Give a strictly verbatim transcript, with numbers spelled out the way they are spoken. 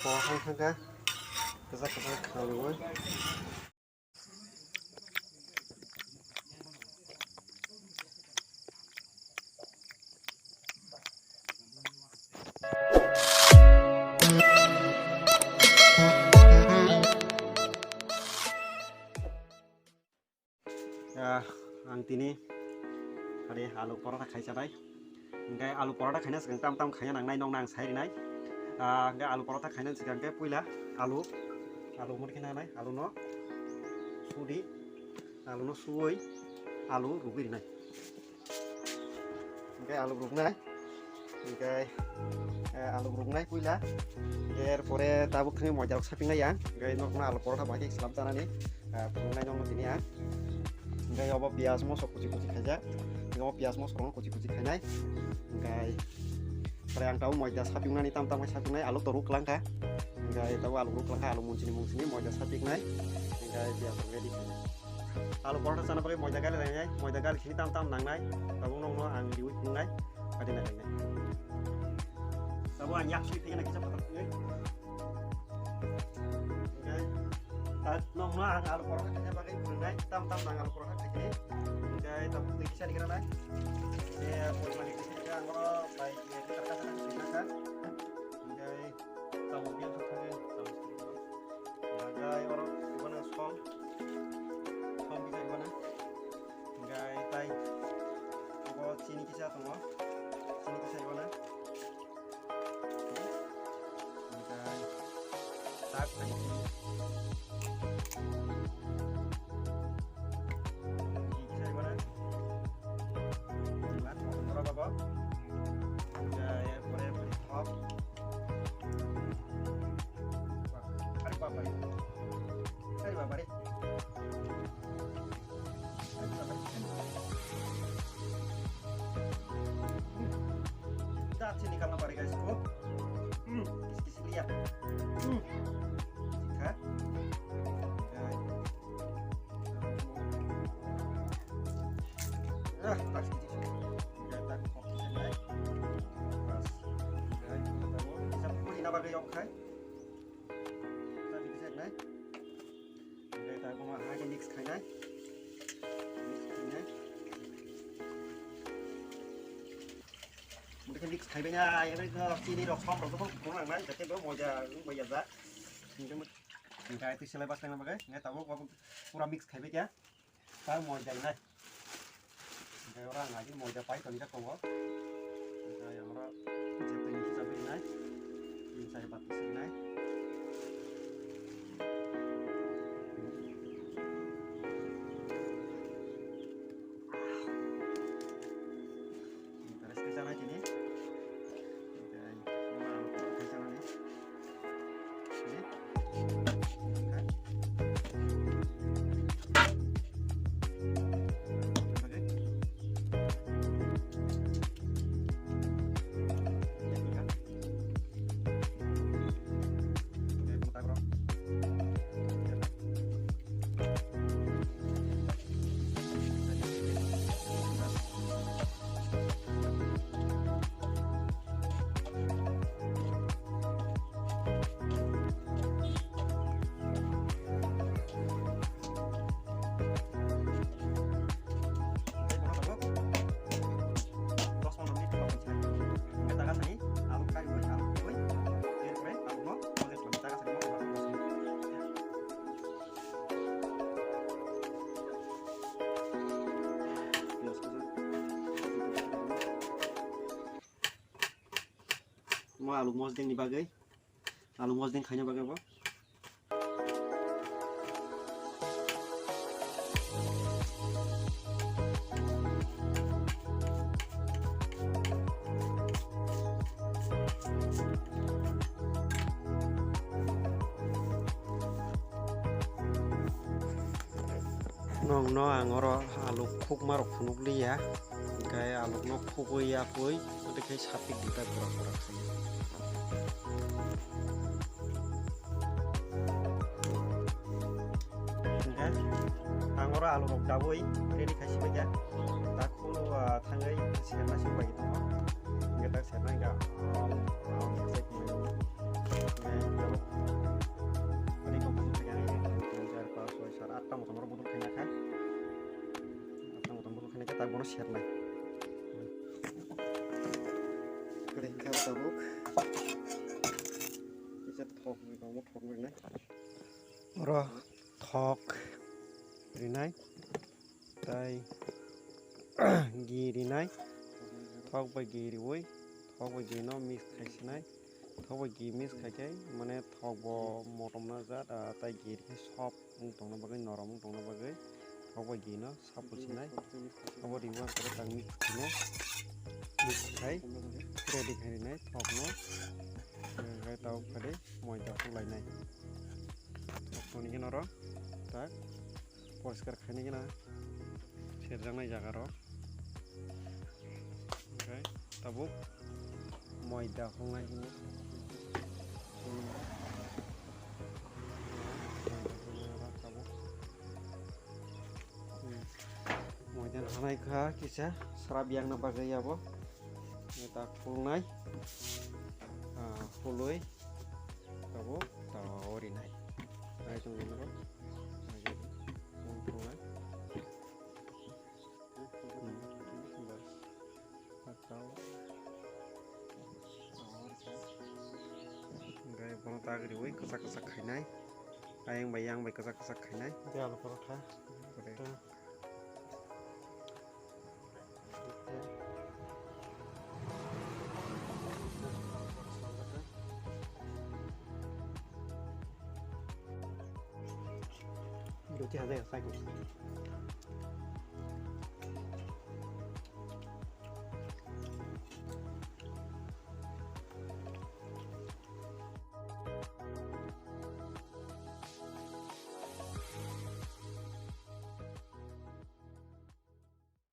Porotha wngkha khe kwchak kwchak khe khanwi. Ah, ang tini hari alu porotha khai chanai. Hingke alu porotha khaina swkang tam tam khaina nangnai nokna ang sai rinai. Ah, hingke alu porotha khaina swkang ke puila alu, alu murkhe nanai, alu no sudi, alu no suwi, alu rugwi rinai. Hingke alu ruknai. Hingke, eh, alu ruknai puila. Er pore tabuk thani moida rok sapingnai ang. Hingke nokno alu porotha bai khe slam chanani. Eh, phunuknai nokno tini ang. Hingke obo piyaj mosok kuchi kuchi khaijak. Hingke obo piyaj mosok rok kuchi kuchi khainai. Hingke pore ang tabuk moida sapingnani tam tam khe sapingnai. Alu to ruk langkha. Hingke tabuk alu ruk langkha. Alu munsini munsini moida sapingnai. Hingke piyaj rok ready khainai. Alu porotha chana bagwi moida gali lainai, moida gali sini tam tam nangnai, tabuk nokno ang riwi phunuknai, kati nai lainai. Tabuk ang yak sui phiyana kisa phatar phunui. Hingke, ta nokno ang alu porotha khaina bagwi phunuknai, tam tam nang alu porotha khaikhe. Hingke, tabuk twi kisa ni gra nai. Hingke, pormani kisa kisa ang oro bai, eh, kisa kasa kasa kisa kasa. Hingke, tabuk yang khakhani, tabuk. Hingke, oro, ibono song. Song kisa ibono. Hingke tai obo chini kisa tongo, chini kisa ibono. Hingke tak hai chini. Chini kisa ibono. Hingke oro babo. Hingke pore pore thok. Are baba re. Are baba re. Daat se nikalna padega isko. Hmm, kisi kisi liya. Hmm. Sikha. Ah, bas, kisi kisi. Udah tak kok kisi liya. Bas. Udah, kita tahu. Bisa pukul ini apa gaya okai? Tak bisa, nai. Hingke ta bono hai khe mix khainai. Mix khainai. Hingke mix khaibai na, ai, ai, no, chini rok, som rok, joto phunuk nangnai, jate bo moja, moja ja. Hingke mo-, hingke ai twi selai bas laima bagwi, hingke tabuk bo pura mix khaibai khe, ta moja nai. Hingke oro ang agini moida pai tongjak tongo. Hingke oro je twi ni kisa berinai. Tini chari bati sinai. Hingke rest kisa nai tini. Hingke ma ang kok kisa nani. Mo alu mosdeng ni bagwi, alu mosdeng khaina bagwi bo. Nokno ang oro alu khukma rok phunuk liya, hingke alu no khugwi yapwi, tei khe sapik di ta gura gura khai. Hingke ang oro alu rok dabwi ready khai si bai kha, tak phuru, ah, thangwi sernai si bai tongo, hingke tak sernai kha, ah, ah, hingke tabuk Bono sernai. Kare hingkha tabuk. Kisa thok ni bangma thok ni nai. Oro thok rinai. Tai gi rinai. Thok bai gi riwi. Thok bai gi no mix khai sinai. Thok bai gi mix khai khe mane thok bo motom na jat, ah, tai gi rikhe soft wng tongna bagwi, norom wng tongna bagwi thok bai gi no sapul sinai. Abo riwa khe tak mix khainai. Mix khai ready khai rinai thok no. Hwnkhe tabuk phade moida huklainai. Thok no nini noro tak poriskar khainai gana serjaknai jaga rok. Hwnkhe tabuk moida hungnai hino. Moida hanai kha kisa srap yakna bagwi abo. Moida khulnai. Ah, khului tabuk tawa o rinai. Nai tong nini rok. Nai tong nai. Hwnkhe bono tak riwi kwchak kwchak khainai. Ayang bai yang bai kwchak kwchak khainai. Tei alu porotha. Kore. Tei. Roti hajar sakni.